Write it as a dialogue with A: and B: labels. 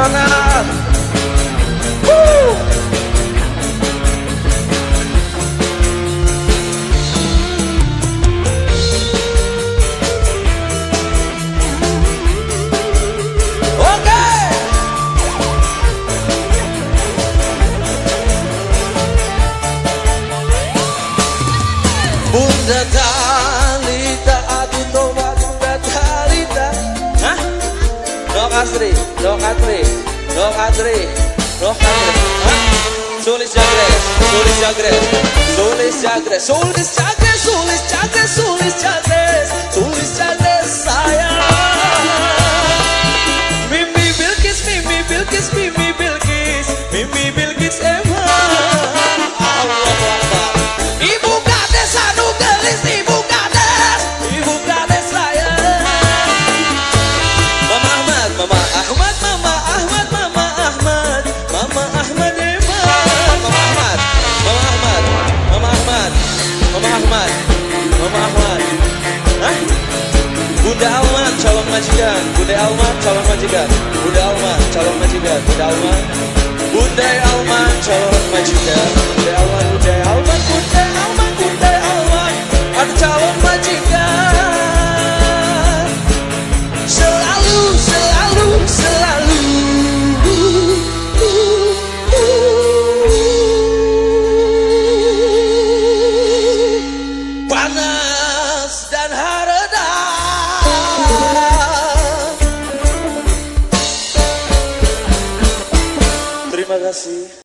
A: Ronald. Woo. Oke. Bunda Talita, aduh tobat Bunda Talita. Hah? Dok Asri, Dok Asri, Dok Asri, Dok Asri. Hah? Sulis Jagres, Sulis Jagres, Sulis Jagres, Sulis Jagres, Sulis Jagres, Sulis Jagres, Sulis Jagres sayang. Mimi Bilqis, Mimi Bilqis, Mimi Bilqis, Mimi Bilqis emang. Allahu Akbar. Ibu Kades anu gelis, Ibu Kades sayang. Mama Ahmad, Mama Ahmad, Mama Ahmad, Mama Ahmad, Mama Ahmad emang. Mama Ahmad, Mama Ahmad, Mama Ahmad, Mama Ahmad, Mama Ahmad. Hah? Bunda Alman calon majikan, Bunda Alman calon majikan, Bunda Alman calon majikan, Bunda Alman, Bunda Alman calon majikan.